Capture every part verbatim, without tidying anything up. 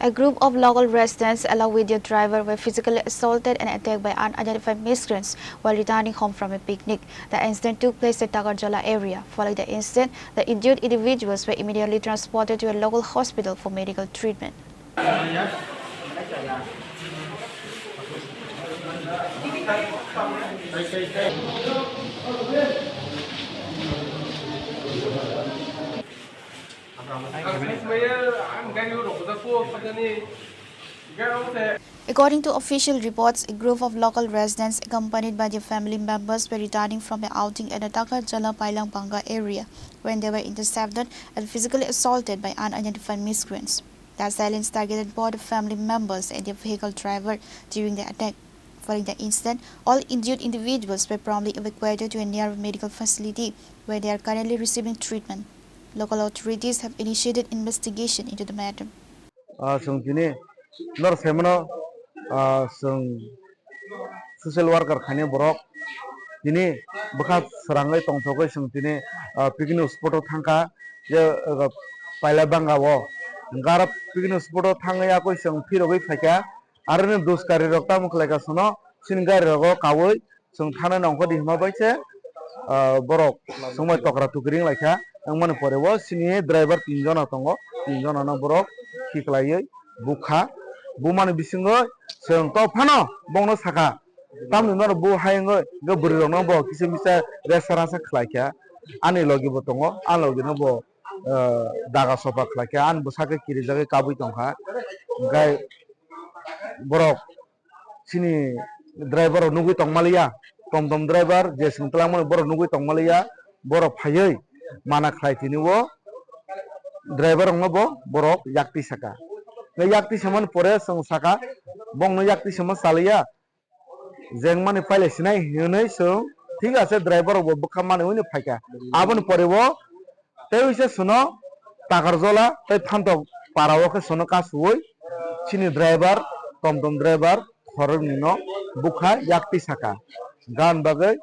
A group of local residents, along with their driver, were physically assaulted and attacked by unidentified migrants while returning home from a picnic. The incident took place at Takarjala area. Following the incident, the injured individuals were immediately transported to a local hospital for medical treatment. According to official reports, a group of local residents accompanied by their family members were returning from an outing at the Takarjala Pailang Banga area when they were intercepted and physically assaulted by unidentified migrants. The assailants targeted both family members and their vehicle driver during the attack. Following the incident, all injured individuals were promptly evacuated to a nearby medical facility where they are currently receiving treatment. Local authorities have initiated investigation into the matter. Ah, chwng tini nor saimano, ah, chwng social worker khaini borok tini bwkha srangwi tongthogwi chwng tini, ah, picnic spot o thangkha je, ah, Paila Banga o. Hwnkhe aro picnic spot o thangwi yakwi chwng phirogwi phaikha. Aroni duskari rok tamo khlaikha sono chini gari rogo kawi chwng thana nongkha di hwnba bai se, ah, borok swngbai tokra tukri wnglaikha. Wngmani pore o chini driver tin jona tongo, tin jona no borok khiklaiwi bukha. Bumani bisingo chwng to phano bongno sakha, tamni no bo hai wngwi hwnkhe bwrwi rokno bo kisa misa resa rasa khlaikha. Ani logi bo tongo, ani logi no bo, ah, daga sopa khlaikha, ani bwsakhe kirijagwi kabwi tongkha. Hwnkhe borok chini driver rok nugwi tongmaliya, tom tom driver je chwng twlangmani borok nugwi tongmaliya, borok phaiwi mana khlai tini o driver rokno bo borok yakti saka. Yakti samani pore chwng saka, bongno yakti sama chaliya, jengmani pailai sinai hinwi chwng thik ase driver rok bo bwkha manwi phaikha. Aboni pore o tei uisa sono Takarjola tei Phantok para o khe sono kasuwi chini driver, tom tom driver khoroknwi no bukha yakti saka. Gan bagwi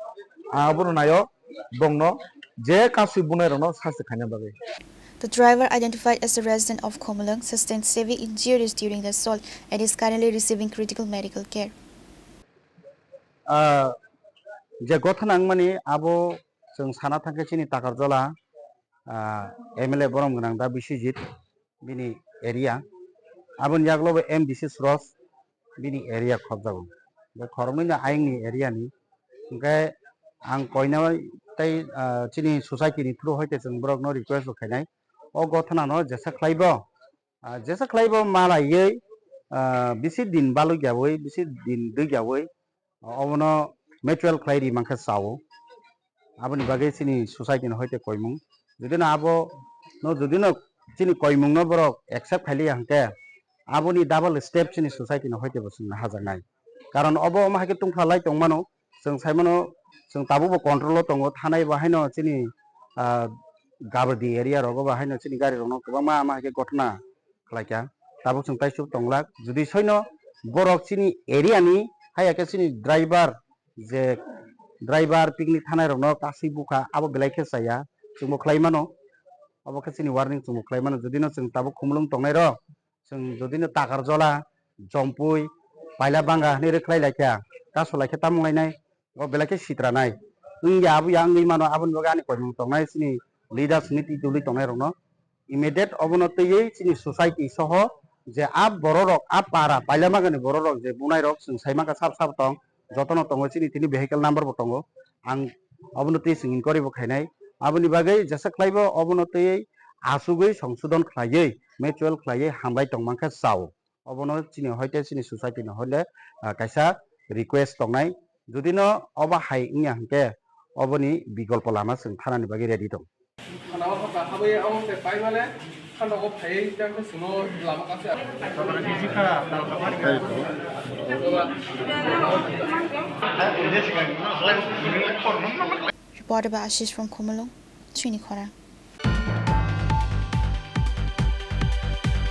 ang abono naio, bongno je kaswi bunai rokno sasti khaina bagwi. The driver, identified as a resident of Khumulwng, sustained severe injuries during the assault and is currently receiving critical medical care. Ah, je gothana wngmani abo chwng sana thangkhe chini Takarjola, ah, M L A borom gwnang da Biswajit bini area. Aboni yagulo bo M D C Suros bini area khobjago. Bo khoroknwi no ayang ni area ni. Hwnkhe ang koina tei, ah, chini society ni through hoite chwng borok no request bo khainai. O gothana no jesa khlai bo, ah, jesa khlai bo malaiwi, ah, bisi din balwi yawi, bisi din dwi yawi, obono mutual khlai ri mankhe chao. Aboni bagwi chini society ni hoite koimung. Judino abo no, judino chini koimung no borok accept khailiya hwnkhe, aboni double step chini society ni hoite bo chwng nahajaknai. Karon obo omo hai khe tungpha lai tongmano, chwng saimano, chwng tabukbo control o tongo, thanai bo haino chini, ah, Gabardi area rogo bo haino chini gari rokno kwbangma ama hai khe gotna khlaikha. Tabuk chwng taisuk tonglak. Jodi soino borok chini area ni, haiya khe chini driver, je driver picnic thanai rokno kasui bukha, abo belai khe chaya. Chwngbo khlai mano. Obo khe chini warning, chwngbo khlai mano. Jodi no chwng tabuk Khumulwng tongnai rok, chwng jodi no Takarjola, Jompui, Paila Banga hinwi rwkhlai laikha, kasu laikha tamo wnglainai. O belai khe sitranai wngya, abo ya wngwi mano. Aboni bagwi ani koimung tongnai chini leaders ni twi tuli tongnai rokno immediate obono twiwi chini society soho je a borok rok, a para Paila Banga ni borok rok je bunai rok chwng sai mankha sab sab tong, jotono tongo chini tini vehicle number bo tongo, ang obono twi chwng inquiry bo khainai. Aboni bagwi jesa khlaibo obono twiwi asugwi songsodon khlaiwi, mutual khlaiwi hambai tong mankha chao. Obono chini hoite chini society ni hoile, ah, kaisa request tongnai. Jodi no obo hai wngya hwnkhe oboni bikolpo lama chwng thanani bagwi ready tong. Khana o kha habwi amo se pai male khana o phai tang se sino lama kase. Reported by Ashish from Khumulwng, Chini Khorang.